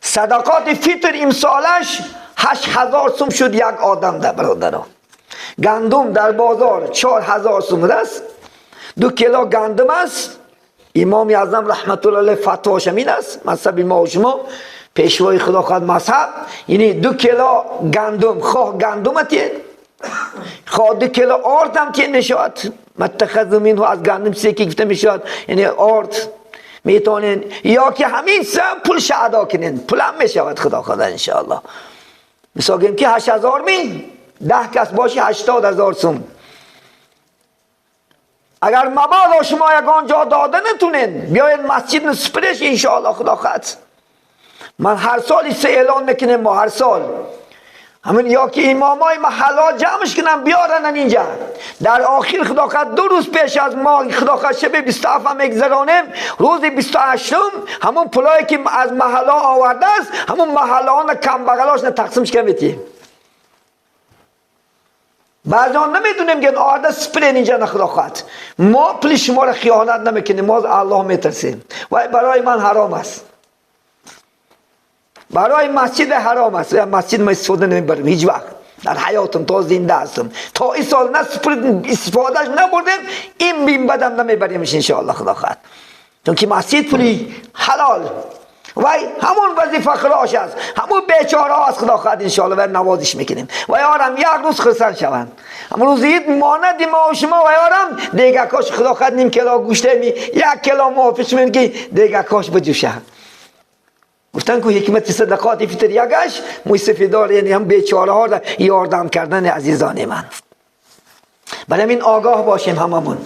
صدقات فطر امسالش 8000 سوم شد یک آدم ده برادران. گندم در بازار 4000 سوم است، 2 کیلو گندم است. امام اعظم رحمت الله علیه فتواش این است، مذهب ما و شما پیشوای خدا خواهد مذهب، یعنی 2 کیلو گندم، خواه گندم تین، خواه 2 کیلو آرد هم تین میشود، متخذ منه از گندم چیزی که گفته میشود، یعنی آرد میتونین، یا که همین سم پولش ادا کنین، پول هم میشود خدا خدا انشاءالله. مثلا گیم که 8000 می 10 کس باشی 80000 سوم. اگر مبادا شما یگان جا داده نتونین، بیاین مسجد نسپرش انشاءالله خدا خواهد. من هر سال سه اعلان میکنیم، ما هر سال همین یا که امامای محلا جمعش کنن بیارن اینجا. در آخر خدا خواهد 2 روز پیش از ما خدا خواهد شب 27 هم میگذرانیم، روز 28 همون پولایی که از محلا آورده است همون محلا ها کم بغلاش تقسیمش کنیم. بعضی نمیدونیم که آورده سپرین اینجا نه خدا خواهد. ما پول شما را خیانت نمیکنیم، ما از الله میترسیم. و برای من حرام است، برای مسجد حرام است. مسجد ما استفاده نمیبرم هیچ وقت در حیاتم تا زنده هستم، تا این سال نه استفادهش نبردیم، این بیم بدم نمیبریمش انشاءالله خدا خواهد. چون که مسجد پولی حلال و همون وظیفه خلاش است، همون بیچاره است خدا خواهد انشاءالله و نوازش میکنیم و یارم یک روز خرسند شوند. همون روز عید مانند ما و شما و یارم دیگه کاش خدا خواهد نیم کیلو گوشت می 1 کیلو موافق من که دیگه کاش بجوشه. گفتن که حکمت صدقات فطر یکش موی یعنی هم بیچاره ها را یاردم کردن عزیزان من. برای این آگاه باشیم هممون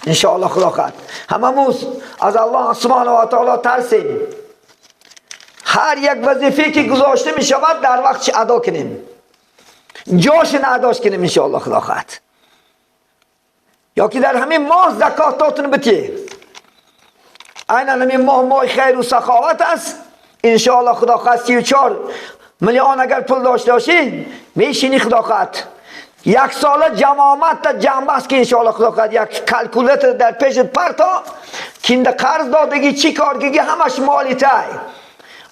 انشاءالله خدا خواهد. هممون از الله سبحانه و تعالی ترسیم، هر یک وظیفه که گذاشته می شود در وقتش ادا کنیم، جاش اداش کنیم انشاءالله خدا خواهد. یا که در همین ماه زکاتاتون بتی، عینا همین ماه ماه خیر و سخاوت است انشاءالله خدا خواهد. 34 میلیون اگر پول داشته باشی میشینی خدا خواهد یک ساله جمع تا جمع است که انشاءالله خدا خواهد یک کلکولتر در پیش پرتا کینده قرض دادگی چی کارگی همش مالی تای.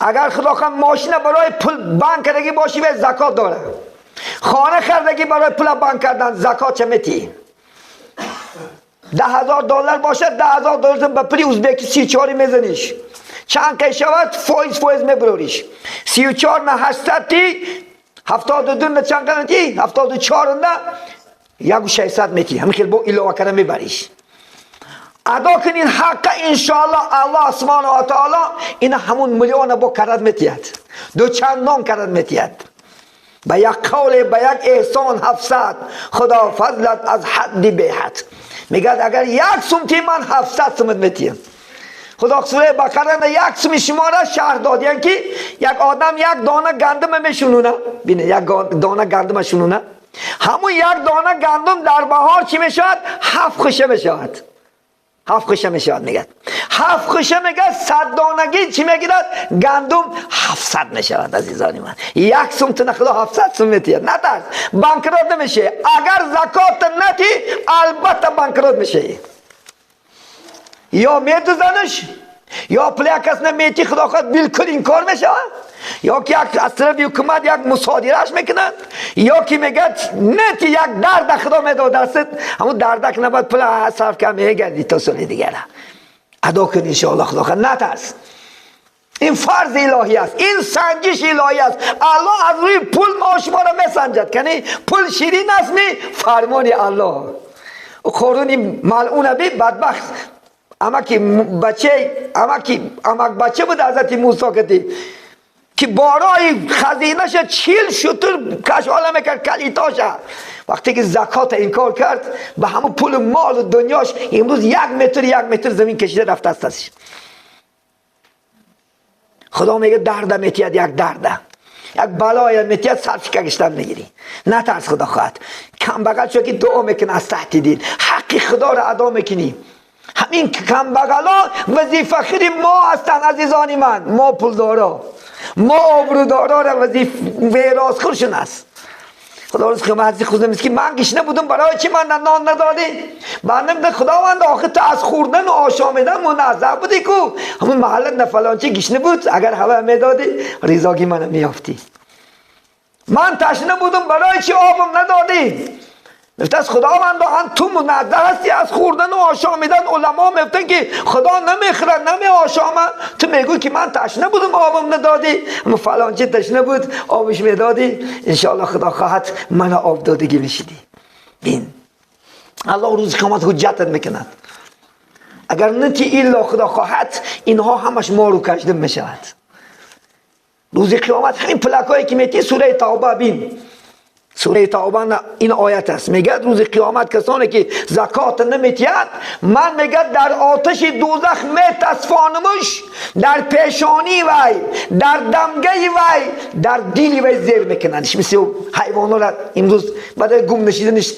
اگر خدا خواهد ماشین برای پول بانک کردگی باشی به زکات داره، خانه خردگی برای پول بانک کردن زکات چه میتی؟ $10,000 باشه $10,000 به پولی ازبکی 34 میزنیش، چند که شود فایز میبروریش. 34 نه 800 تی 72 نه چند که تی 74 نه 1600 میتی، همین خیلی با علاوه کردن میبریش. ادا کنین حق انشاءالله الله سبحانه و تعالی این همون میلیون با کرد میتید، دو چندان کرد میتید. به یک قول به یک احسان 700 خدا فضلت از حد به حد. میگه اگر یک سمتی من 700 سمت میتیم. خدا سوره بقره یک سمی شما را شرح داد، یعنی که یک آدم یک دانه گندم میشونه، بینه یک دانه گندم شونه، همون یک دانه گندم در بهار چی میشود؟ 7 خوشه میشود، 7 خوشه میشود. میگه 7 خوشه میگه 100 دانگی چی میگیرد؟ گندم 700 میشود. عزیزان من یک سمت خدا 700 سمت میتید، نترس بانکروت نمیشه. اگر زکات نتی البته بانکروت میشه، یا میدوزنش یا پول کس نمیتی خدا خواهد بالکل انکار میشه، یا که یک از طرف حکومت یک مصادرهش میکنند، یا که میگه نه که یک درد خدا میداد دستت، همون دردک نباید پول صرف کنی میگردی تا سال دیگر ادا کن انشاءالله خدا خواهد. نترس، این فرض الهی است، این سنجش الهی است. الله از روی پول ما شما را میسنجد، یعنی پول شیرین است می فرمان الله. قارون ملعون بی بدبخت امکی بچه امکی امک بچه بود حضرت موسی کتی که بارای خزینه‌ش 40 شتر کشاله میکرد کلیتاش. وقتی که زکات انکار کرد به همون پول مال و دنیاش امروز 1 متر 1 متر زمین کشیده رفته است ازش. خدا میگه درد میتید، یک درده یک بلای میتید سرش کشتن میگیری. نترس خدا خواهد. کم بغل شو که دعا میکنه از تحت دین حق خدا را ادا میکنی. همین کم بغلا وظیفه خیر ما هستند عزیزان من، ما پولدارا، ما آبرودارا را وظیفه میراث خورشون است. خدا روز قیامت خود میگه من گشنه بودم برای چی من نان ندادی؟ من نمیدونم خداوند آخه تو از خوردن و آشامیدن منزه بودی کو همون محل نه فلان چی گشنه بود، اگر هوا میدادی رضاگی منو میافتی. من تشنه بودم برای چی آبم ندادی؟ گفت از خداوند تو منزه هستی از خوردن و آشامیدن. علما میگفتن که خدا نمیخورد نمی آشامه، تو میگوی که من تشنه بودم آبم ندادی، اما فلان چی تشنه بود آبش میدادی، انشاءالله خدا خواهد من آب دادگی میشیدی. بین الله روز قیامت حجتت میکند. اگر نتی الا خدا خواهد اینها همش ما رو کشده میشود. روز قیامت همین پلکایی که میتی سوره توبه بین، سوره توبه این آیت است. میگه روز قیامت کسانی که زکات نمیتید، من میگه در آتش دوزخ میتسفانمش، در پیشانی وی، در دمگه وی، در دل وی زیر میکننش. مثل حیوانا را امروز بعد گم نشیدنش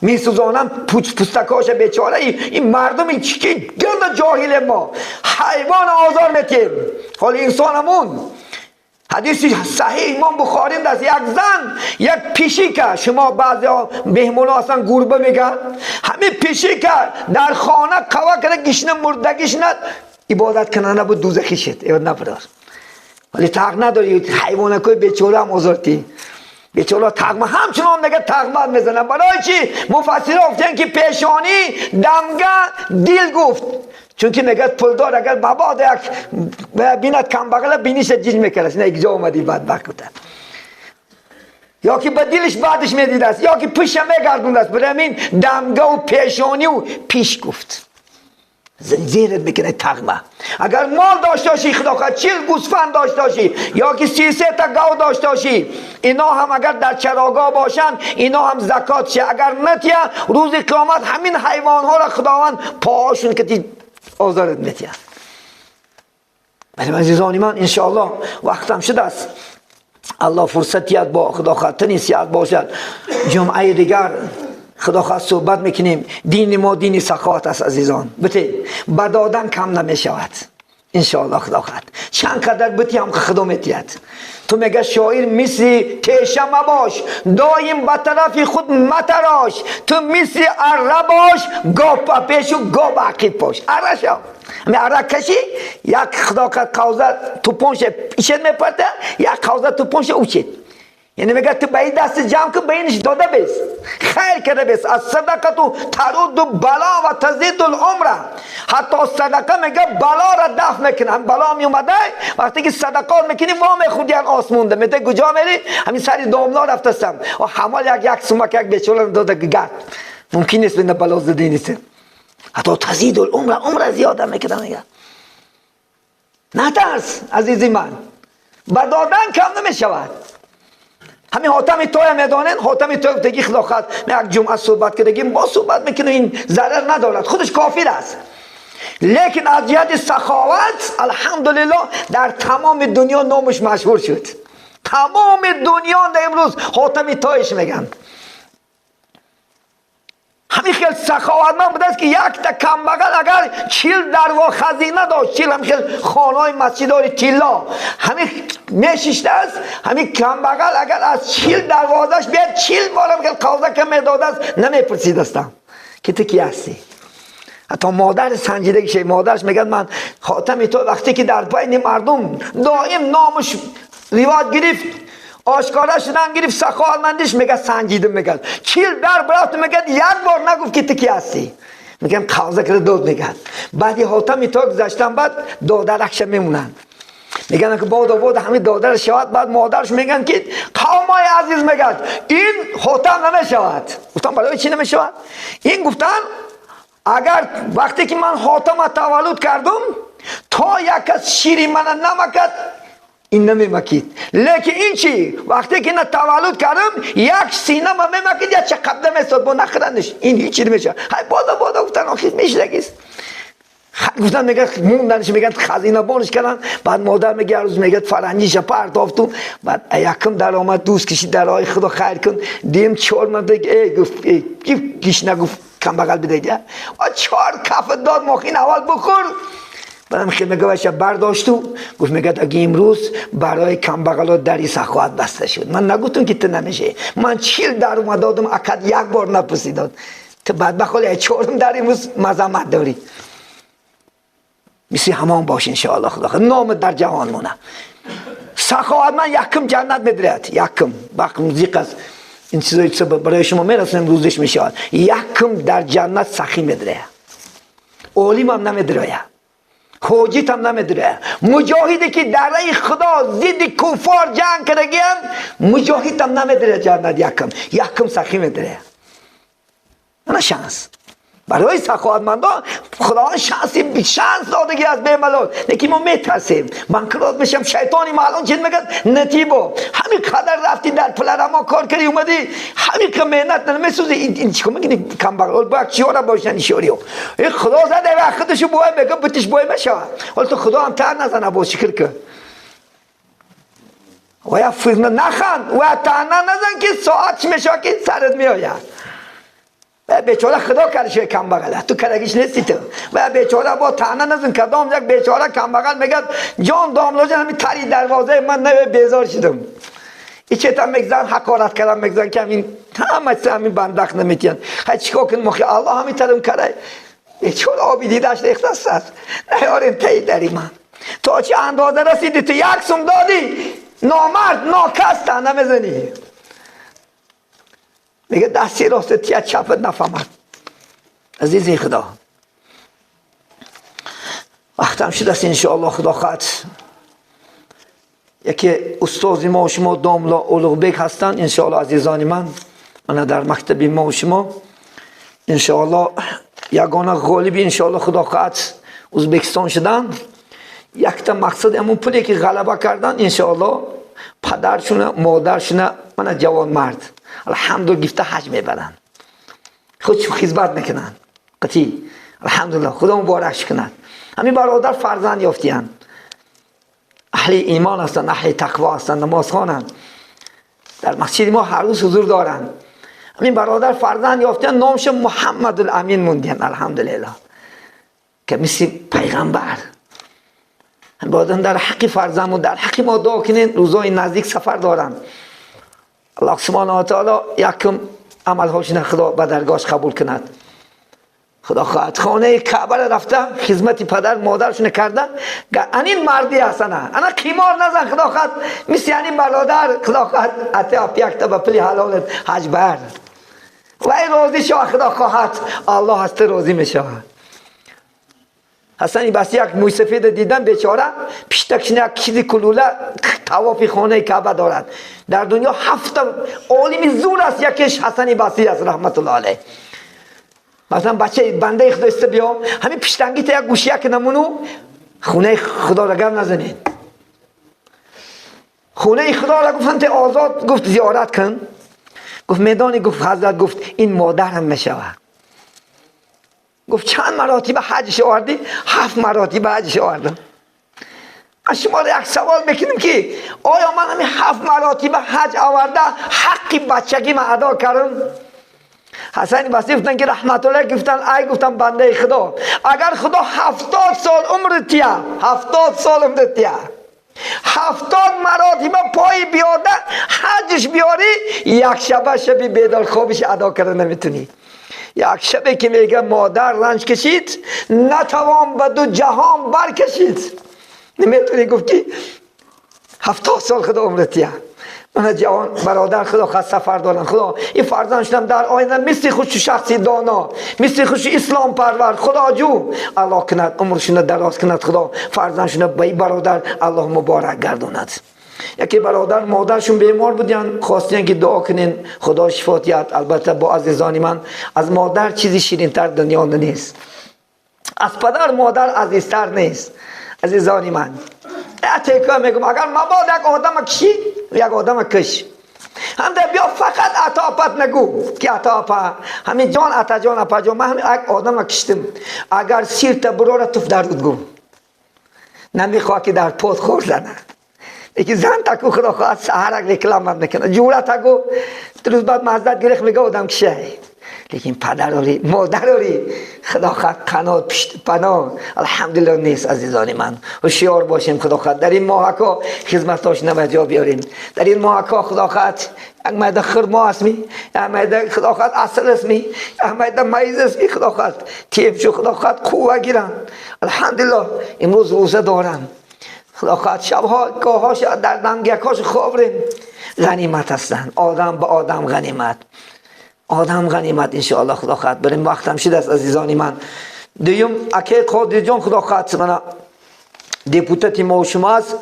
میسوزانم پوستکاش بیچاره. این مردم که گند جاهل ما، حیوان آزار میتیم، حال انسانمون. حدیث صحیح امام بخاری است، یک زن یک پیشیکه، شما بعضی ها مهمون ها اصلا گربه میگن، همین پیشیکه در خانه قوا کرده گشنه مردگیش نه عبادت کنه نبود، دوزخی شد. عبادت نبرار، ولی تاق نداری حیوانکای بیچاره هم آزارتی بیچاره تقمه همچنان میگه تقمه میزنه. برای چی؟ مفسرها گفتن که پیشانی دمگه دل گفت، چون که میگه پولدار اگر بابا یک بیند کم بغل بینیش جیج میکرد، نه یک جا اومدی بدبخت بودن، یا که به دلش بعدش میدید است، یا که پشت میگردوند است. برای همین دمگه و پیشانی و پیش گفت زیرت میکنه تقمه. اگر مال داشته باشی، خدا خواهد 40 گوسفند داشته باشی، یا که 33 تا گاو داشته باشی، اینا هم اگر در چراگاه باشن اینا هم زکات شه. اگر نتیه روز قیامت همین حیوان ها را خداوند پاهاشون که آزارت میتیه. ولی عزیزان من انشاءالله وقتم شده است، الله فرصت یاد با خدا خواهد تنی باشد. جمعه دیگر خدا خواهد صحبت میکنیم. دین ما دین سخاوت است عزیزان، بته بدادن کم نمیشود انشاءالله. خدا خواهد چند قدر بتی هم خدا میتید. تو میگه شاعر مثل تیشه مباش، دایم به طرف خود متراش، تو مثل اره باش، گاه پیش و گاه به عقب باش. اره شو، همین اره کشی یک خدا خواهد قوزه توپونش ایشت میپرده، یک قوزه توپونش اوچید. یعنی میگه تو به این دست جمع کن، به اینش داده بیس، خیر کرده بیس. از صدقه تو ترد بلا و تزید العمر. حتی صدقه میگه بلا را دفع میکنه. هم بلا میومده وقتی که صدقات میکنی وا میخوردی هم آسمون ده میته کجا میری؟ همین سری داملا رفتستم و حمال یک سمک یک بیچاره داده گرد. ممکن نیست بینه بلا زده نیست. حتی تزید العمر، عمر زیاده میکنه. میگه نترس عزیزی من، با دادن کم نمیشود. همین حاتم توی میدانن، حاتم توی گفتگی خدا خواهد یک جمعه صحبت کردگیم، با صحبت میکنه این ضرر ندارد، خودش کافر است. لیکن از جهت سخاوت الحمدلله در تمام دنیا نامش مشهور شد. تمام دنیا امروز حاتم تایش میگن. همین خیلی سخاوتمند بوده است که یک تا کم بغل اگر 40 دروا خزینه داشت، 40 هم خیلی خانه مسجدار تیلا همین میشیشته است، همین کم بغل اگر از 40 دروازش بیاد 40 بارم خیلی قوزه که میداده است نمیپرسید هستم که تو کی هستی. حتی مادر سنجیده که مادرش میگن من خاتم تو وقتی که در بین مردم دائم نامش رواج گرفت، آشکارا شدن گرفت، سخاوتمندیش میگه سنجیده، میگه 40 در برات، میگه یک بار نگفت که تو کی هستی. میگم قوزه کرده داد. میگه بعدی حاتم تا گذشتن بعد دادرکش میمونن، میگن که بعد همین دادر شود. بعد مادرش میگن که قومای عزیز، میگن این حاتم نمیشود. گفتم برای چی نمیشود؟ این گفتن اگر وقتی که من حاتم تولد کردم تا یک از شیری من نمکد این نمیمکید، لیکن این چی وقتی که نه تولد کردم یک سینه ما میمکید یا چه قبله میستاد با نخرنش، این هیچی نمیشه. های بادا گفتن آخر میشه گیست. گفتن میگه موندنش، میگن خزینه بانش کردن. بعد مادر میگه روز میگه فرنگیش پرتافتم. بعد یکم در آمد دوست کشید در آی خدا خیر کن دیم 4 من ای گفت ای گیش نگفت کم بغل بده و 4 کف داد ماخین اول بخور. بعدم خیلی میگه باشه برداشت و گفت میگه اگه امروز برای کم بغلا دری سخاوت بسته شد. من نگفتم که تو نمیشه، من 40 در اومد دادم اکد یک بار نپرسید داد. تو بدبخت حالا 4 در امروز مزمت داری. مثل همان باش انشاءالله. خدا نام در جهان مونه. سخاوت من یکم جنت میدرد، یکم وقت زیق است این چیزایی که برای شما میرسونم روزش میشود. یکم در جنت سخی میدره، عالم هم نمیدره، حاجت هم نمیدره. مجاهدی که در راه خدا ضد کفار جنگ کردگیم مجاهد هم نمیدره جنت. یکم سخی میدره. انا شانس برای سخاوتمندان خداوند شانس دادگی از بیملال. لیکن ما میترسیم بانکروت میشم، شیطانی ما الان چیز میگه نتیبو همین قدر رفتی در پلرما کار کردی اومدی همین که مهنت نمیسوزی این چیکار میکنی کم بغل باید چیارا باشن شوریو این خدا زده و خودشو بوای میگه بتش بوای میشه. حالا تو خدا هم تر نزنه با شکر که و یا فرن نخند و تنه نزن که ساعت میشه که سرت میآید. و بیچاره خدا کرده کم بغله تو کرگیش نیستی تو. و بیچاره با طعنه نزن کدام یک بیچاره کم بغل میگه جان داملا جان همین تری دروازه من نه بیزار شدم. این چه تا میگذن حقارت کردن میگذن که همین همه همین بندخ نمیتین. هی چیکار کنم مخی الله همین ترم کرده. بیچاره آبی دیدش ریخته است. نیاریم تی دری من. تا چه اندازه رسیدی تو یک سوم دادی نامرد ناکس طعنه میزنی. میگه دستی راست تیه چپت نفهمد. عزیزی خدا وقتم شده است انشاءالله خدا خواهد. یکی استاد ما و شما داملا اولوغبек هستند انشاءالله عزیزان من در مکتب ما و شما انشاءالله یگانه غالب انشاءالله خدا خواهد ازبکستان شدن. یکتا مقصد همون پولی که غلبه کردن انشاءالله پدرشونه مادرشونه من جوان مرد الحمدلله گفته حج میبرن خودش خدمت میکنن قطعی الحمدلله خدا مبارک کند. همین برادر فرزند یافتیان اهل ایمان هستند اهل تقوا هستند نماز خوانند در مسجد ما هر روز حضور دارند. همین برادر فرزند یافتیان نامش محمد الامین موندیان الحمدلله که مثل پیغمبر. برادر در حق فرزند و در حق ما دعا کنین. روزای نزدیک سفر دارند. الله سبحانه و تعالی یکم عملهاشون خدا به درگاهش قبول کند. خدا خواهد خانه کعبه رفته خدمت پدر مادرشون کرده. این مردی هستن انا قیمار نزن خدا خواهد مثل یعنی برادر خدا خواهد عطا یک تا به پلی حلالت حج بر و ای راضی شو خدا خواهد الله هست راضی میشه. حسن بس یک موی سفید دیدم بیچاره پشتکش یک چیزی کلوله طواف خانه کعبه دارد. در دنیا 7 عالم زور است یکیش حسن بصری است رحمت الله علیه. مثلا بچه بنده خدا است بیا همین پشتنگی تا یک گوشیه که نمونو خونه خدا را گم نزنید. خونه خدا را گفتن تا آزاد گفت زیارت کن. گفت میدانی گفت حضرت گفت این مادر هم میشود. گفت چند مراتب حجش آوردی؟ 7 مراتب حجش آوردم. از شما را یک سوال میکنیم که آیا من همین 7 مراتب حج آورده حق بچگی من ادا کردم؟ حسن بصری گفتن که رحمت الله گفتن ای گفتن بنده خدا اگر خدا 70 سال عمر تیه 70 سال عمر تیه 70 مراتب پای بیاده حجش بیاری یک شبه شبی بیدار خوابش ادا کرده نمیتونی. یک شبه که میگه مادر رنج کشید نتوان به دو جهان برکشید. نمیتونی گفت که 70 سال خدا عمرتیه. من جوان برادر خدا خواست سفر دارن خدا این فرزند شدم در آینده مثل خوش شخصی دانا مثل خوش اسلام پرور خدا جو الله کند عمرشون دراز کند خدا فرزندشون به برادر الله مبارک گرداند. یکی برادر مادرشون بیمار بودن خواستن که دعا کنین خدا شفا دهد. البته با عزیزان من از مادر چیزی شیرین‌تر دنیا نیست، از پدر مادر عزیزتر نیست. عزیزان من تکرار میگم اگر مباد یک آدم کشی یک آدم کش هم در بیا فقط عطا نگو که عطا همین جان عطا جان عطا جان من همین یک آدم کشتم اگر سیر تا براره توف در گو نمیخواه که در پود خور زنه. یکی زن تکو خدا خواهد سهرک رکلام میکنه جوره تکو روز بعد مزدت گرفت میگه آدم کشه. لیکن پدر مادر خدا خواهد قنات پشت پناه الحمدلله نیست. عزیزان من هوشیار باشیم خدا خواهد در این ماهکا خدمتاش نبجا بیاریم. در این ماهکا خدا خواهد یک مایده خرما اسمی یک مایده خدا خواهد عسل اسمی یک مایده میز اسمی خدا خواهد تیب شو خدا خواهد قوه گیرن. الحمدلله امروز روزه دارن خدا خواهد شبها گاهاش در دمگکاش خوابریم. غنیمت هستن آدم به آدم غنیمت آدم غنیمت انشاءالله خدا خواهد بریم. وقتم شد است عزیزان من. دویم اکی قادر جان خدا خواهد من deputat ما و شما است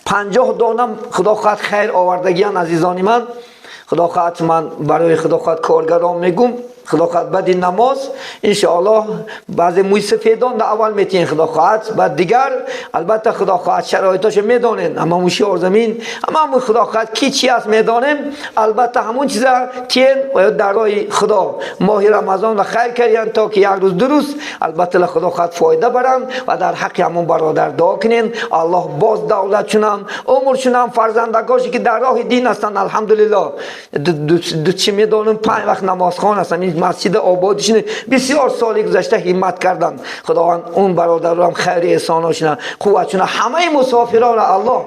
50 دانم خدا خواهد خیر آوردگیان عزیزان من. خدا خواهد من برای خدا خواهد کارگران میگم خدا خواهد بعد نماز انشاءالله بعض موی سفیدان در اول میتین خدا خواهد، بعد دیگر البته خدا خواهد شرایطش میدانین، اما موشیار زمین اما خدا خواهد کی چی است میدانیم، البته همون چیزا تین و در راه خدا ماه رمضان را خیر کردین تا که یک روز درست البته خدا خواهد فایده برن و در حق همون برادر دعا کنین. الله باز دولت چونم عمر چونم فرزندگاشی که در راه دین هستن الحمدلله دو چی میدانم 5 وقت نمازخوان هستن، این مسجد آبادشون بسیار سالی گذشته همت کردن. خداوند اون برادرم خیر احساناشون قوتشون همه مسافران الله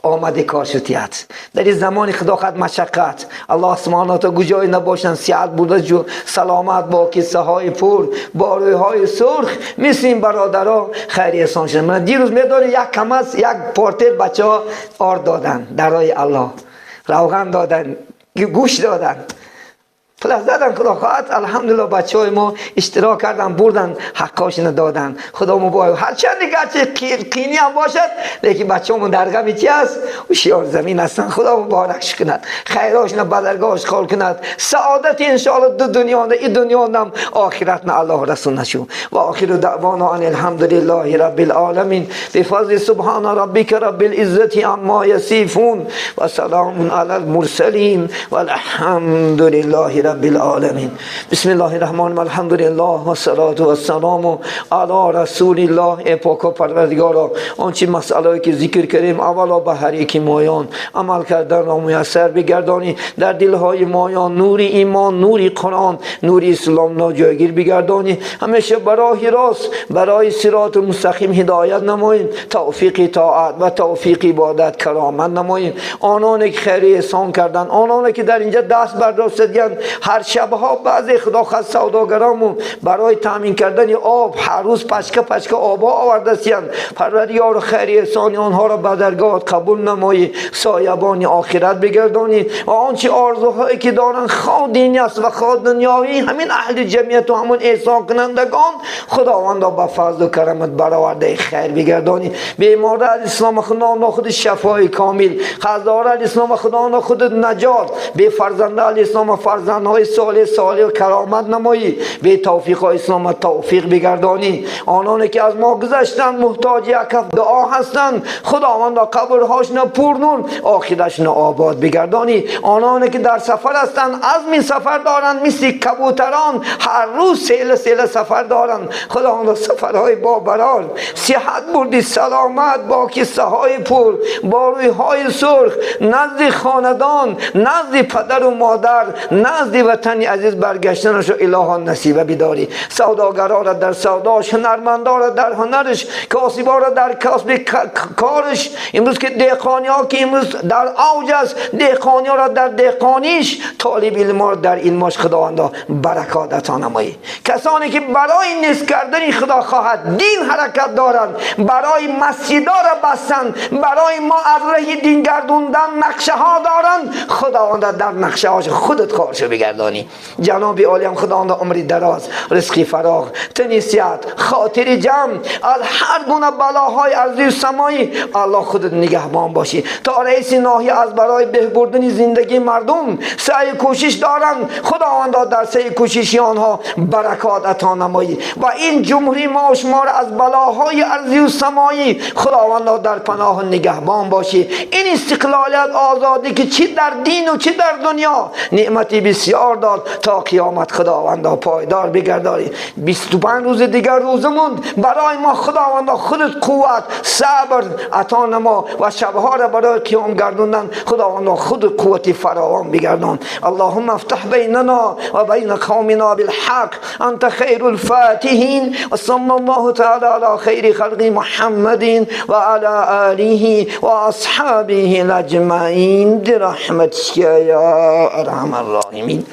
آمده کار شدیت در این زمان خدا خد مشقت الله سبحانه تا کجای نباشن صحت بوده جو سلامت با کیسه های پر باروی های سرخ مثل این برادرها خیر احسان شدن. من دیروز میداری یک کم از یک پارتر بچه ها آر دادن در راه الله، روغن دادن، گوش دادن، پلس دادن. خدا خواهد الحمدلله بچه های ما اشتراک کردن بردن حقاشون دادن. خدا مبارک. هرچند گرچه قینی هم باشد لیکن بچه همون در غم چی است؟ هوشیار زمین هستن. خدا مبارکش کند، خیراشون بدرگاهش قال کند، سعادت انشاءالله دو دنیا این دنیا هم آخرت نه الله رسول نشو. و آخر دعوانا ان الحمدلله رب العالمین بفضل سبحان ربک رب العزة عما یصفون و سلام علی المرسلین والحمد لله رب العالمین. بسم الله الرحمن الرحیم. الحمدلله و الصلاة و السلام علی رسول الله. ای پاک و پروردگارا، آنچه مسئله که ذکر کردیم اولا به هر یک مایان عمل کردن را میسر بگردانی، در دلهای مایان نور ایمان، نور قرآن، نور اسلام را جایگیر بگردانی، همیشه برای راست برای صراط مستقیم هدایت نماییم، توفیق طاعت و توفیق عبادت کرامت نماییم. آنان که خیر احسان کردن، آنان که در اینجا دست برداشتند، هر شبها بعضی خدا خواست سوداگرامون برای تامین کردن آب هر روز پشکه پشکه آبها آوردستند. پروردگار خیر احسان آنها را به درگاهت قبول نمایی، سایبان آخرت بگردانی و آنچه آرزوهایی که دارند خواه دینی است و خواه دنیایی، همین اهل جمعیت و همون احسان کنندگان خداوند به فضل و کرمت برآورده خیر بگردانی. بیمار اسلام خدا خود شفای کامل، خزدار اسلام خدا خود نجات، به فرزند اسلام فرزندهای صالح صالح و کرامت نمایی، به توفیق اسلام توفیق بگردانی. آنانی که از ما گذشتند محتاج یک دعا هستند، خداوند قبرهاشون پر نور، آخرشون آباد بگردانی. آنانی که در سفر هستند عزم سفر دارند، مثل کبوتران هر روز سیل سیل سفر دارند، خداوند سفرهای با برار صحت بردی، سلامت با کیسه های پر، با روی های سرخ، نزد خاندان، نزد پدر و مادر، نزد وطن عزیز برگشتنش و الها نصیبه بداری. سوداگرا را در سوداش، هنرمندا را در هنرش، کاسبا را در کسب کارش. امروز که دهقانی ها که امروز در اوج است، دهقانی ها را در دهقانیش، طالب علم را در علمش خداوندا برکات عطا نمایی. کسانی که برای نیست کردن خدا خواهد دین حرکت دارند، برای مسجدها را بستند، برای ما از راه دین گردوندن نقشه ها دارند، خداوندا در نقشه هاش خودت کارشو بگردانی. جناب عالی هم خداوند عمری دراز، رزقی فراغ، تنیسیت، خاطر جمع، از هر گونه بلاهای ارضی و سمایی الله خودت نگهبان باشی. تا رئیس ناحیه از برای بهبردن زندگی مردم سعی کوشش دارند، خداوند در سعی کوششی آنها برکات عطا نمایی و این جمهوری ما و شما را از بلاهای ارضی و سمایی خداوند در پناه نگهبان باشی. این استقلالیت، آزادی که چی در دین و چی در دنیا نعمتی بسیار داد، تا قیامت خداوند پایدار بگردانی. 25 روز دیگر روزه موند برای ما، خداوند خودت قوت صبر عطا نما و شبها را برای قیام گردوندن خداوند خود قوت فراوان بگردان. اللهم افتح بیننا و بین قومنا بالحق انت خیر الفاتحین و صلی الله تعالی علی خیر خلق محمد و علی آله و اصحابه اجمعین برحمتک یا ارحم الراحمین.